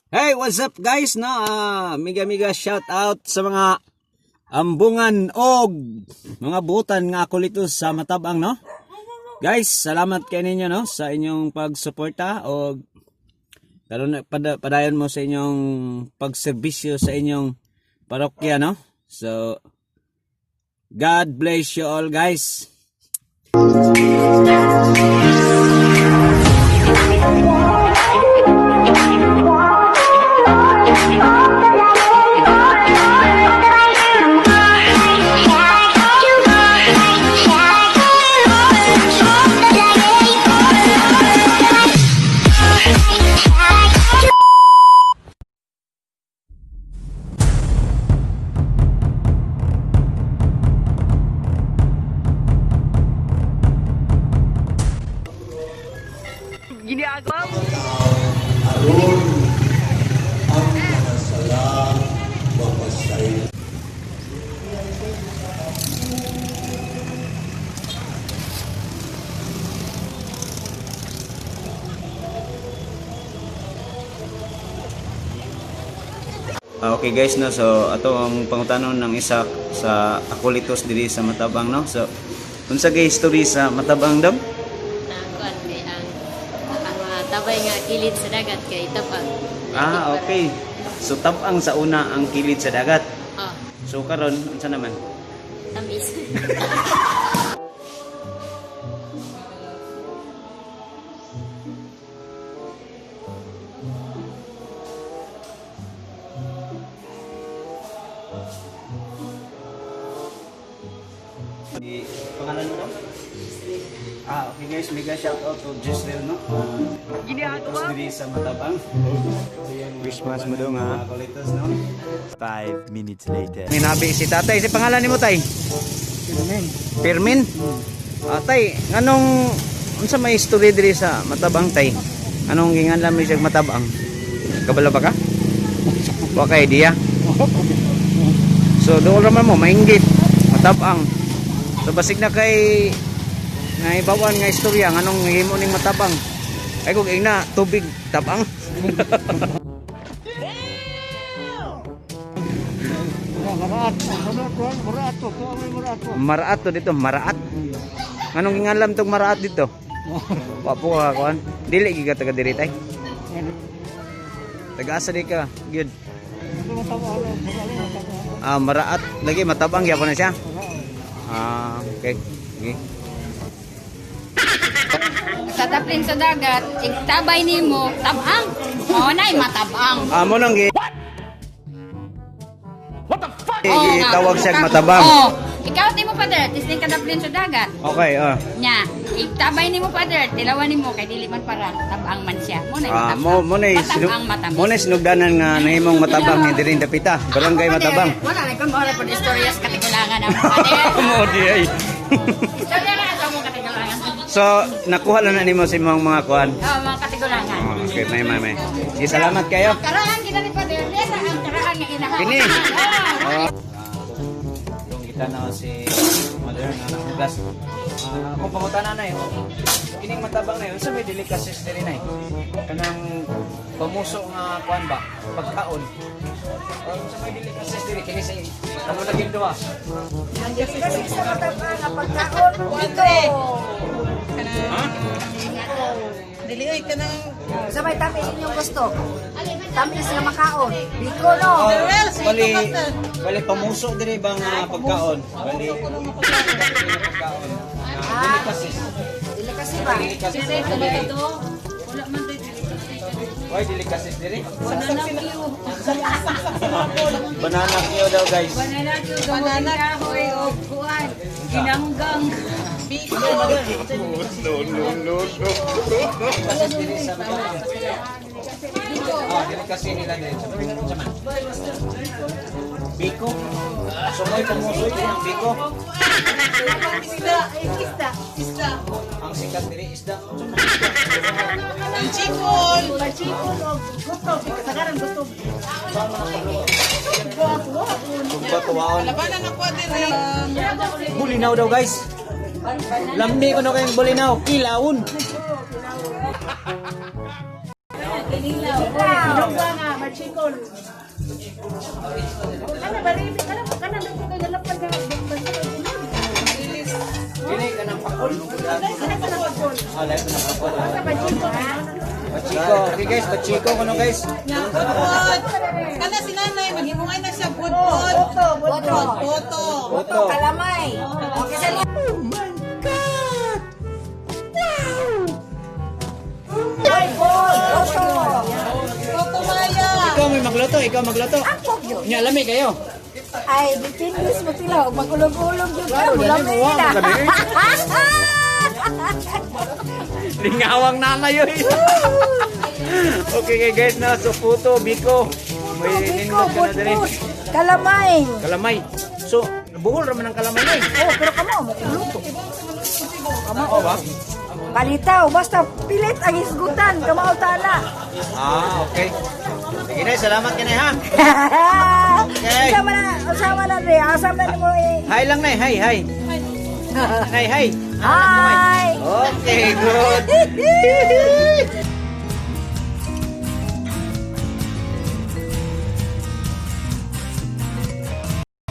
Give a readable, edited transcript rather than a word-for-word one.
Hey, what's up guys? No, mega mega shout out sa mga ambungan og mga butan nga akolito sa Matabang, no? Guys, salamat kay ninyo, no, sa inyong pagsuporta og karon padayon mo sa inyong pagserbisyo sa inyong parokya, no? So God bless you all, guys. Aron ang mga sala mapasay. Okay guys, no, so ato ang pangutanon ng isa sa akolitos diri sa Matabang, no. So unsa kay history sa Matabang dam? Ang kuan kay ang mga tabay nga kilid sa dagat kay tapang. Ah, okay. So tabang sa una ang kilid sa dagat. Oh, So karon unsa naman? tamis. Di pangalan mo daw? Ah, okay guys, mega shout out to Jezreel, no. Ginagawa diri sa Matabang. Christmas mo daw nga. Akolitos, no. 5 minutes later. Minabi si tatay. Si pangalan nimo, tay? Pirmin. Pirmin? Ah, tay, nganong unsa may history diri sa Matabang, tay? Anong ginganlan mo siya Matabang? Kabalo ba ka? Wa kay idea? So dool raman mo mainggit Matabang. So basig na kay naibawan nga istorya nganong himo ning Matabang. Ay kung ingna tubig tabang. Maraat to dito, maraat. Anong gingalam tong maraat dito? Wa po ka kuan. Dili gyud ka taga diri, tay. Taga asa di ka? Gyud. Ah, maraat lagi matabang gyapon na siya. Ah, okay. Okay. Sa taplin sa dagat, igtabay nimo, tabang. Oh, nay matabang. Ah, mo nang gi What the fuck? Tawag siya matabang. Oh, ikaw ti mo father, tisning kadaplin sa dagat. Okay, ah. Nya, igtabay nimo father, tilawan nimo kay dili man para tabang man siya. Mo nay Ah, matabang. mo mo na matabang matamis. mo na sinugdanan nga nahimong matabang ni diri dapita, barangay Ako, father, Matabang. Wala na kun mo na istorya sa katigulangan ang father. Mo di ay. Istorya na sa mong katigulangan. So, nakuha lang na nimo sa imong mga kuan. Oh, mga katigulangan. Oh, okay, may may may. Sige, salamat kayo. Karaan kita ni Father, lesa ang karaan nga inahan. Kini. Ah. Oh. Yung kita na si Mother nga nanghugas. Ah, akong pangutana na oh. Kining matabang na yun, sa may delicacies diri na kanang pamuso nga kuan ba? Pagkaon. Oh, sa may delicacies diri kini sa kamo laging duha. Kasi sa mataba nga pagkaon, dito. Dili oy kanang Sa may tamis inyong gusto. Tamis nga makaon. Biko no. Oh, Well, sa bali ito ka, bali pamuso diri ba nga pagkaon? Bali pagkaon. Ah, delicacies. Dili kasi ba? Delicacies. Why delicacies diri? Banana Q daw, guys. Banana Q, banana kahoy o kuan, ginanggang. Delicacies diri sa Matabang. Oh, delicacy nila diri. Sa man. Biko. So may pamuso diri ang biko. Isda, isda, isda. Ang sikat diri isda. Ang chikol. Pachikol o gusto. Kasagaran gusto. Batuwaon. Labanan ako diri. Bulinaw daw, guys. Lambi ko na kayong bulinaw. Kilawon. Ikaw. Dili ka ng pakol. Ah, lahat ng pakol. Pachiko. Okay guys, pachiko kuno guys. Nya, budbud. Kana si nanay, maghimungay na siya, budbud. Boto. Boto. Boto. Kalamay. Okay, sa Oh my God! Wow! Boto maya. Ikaw may magluto, ikaw magluto. Ako yun. Nya lami kayo. Ay, dipindis mo sila. Magulog-ulog yun. Klaro, Klaro, dali, muwa mo gabi. Lingawang nanay yun. Okay kay guys na so puto, biko. May Biko, nindot ka na diri. budbud, kalamay. Kalamay. So, buhol ra man ang kalamay nay. Oh, pero kamo, makuluto. Oo ba? Palitaw, basta pilit ang isgutan, kamao tana. Ah, okay. Sige na, salamat ka na ha. Okay. Usama na, usama na rin, asama na mo eh. Hi lang nay, hi, hi. Nay, hi. Hi! Okay, good.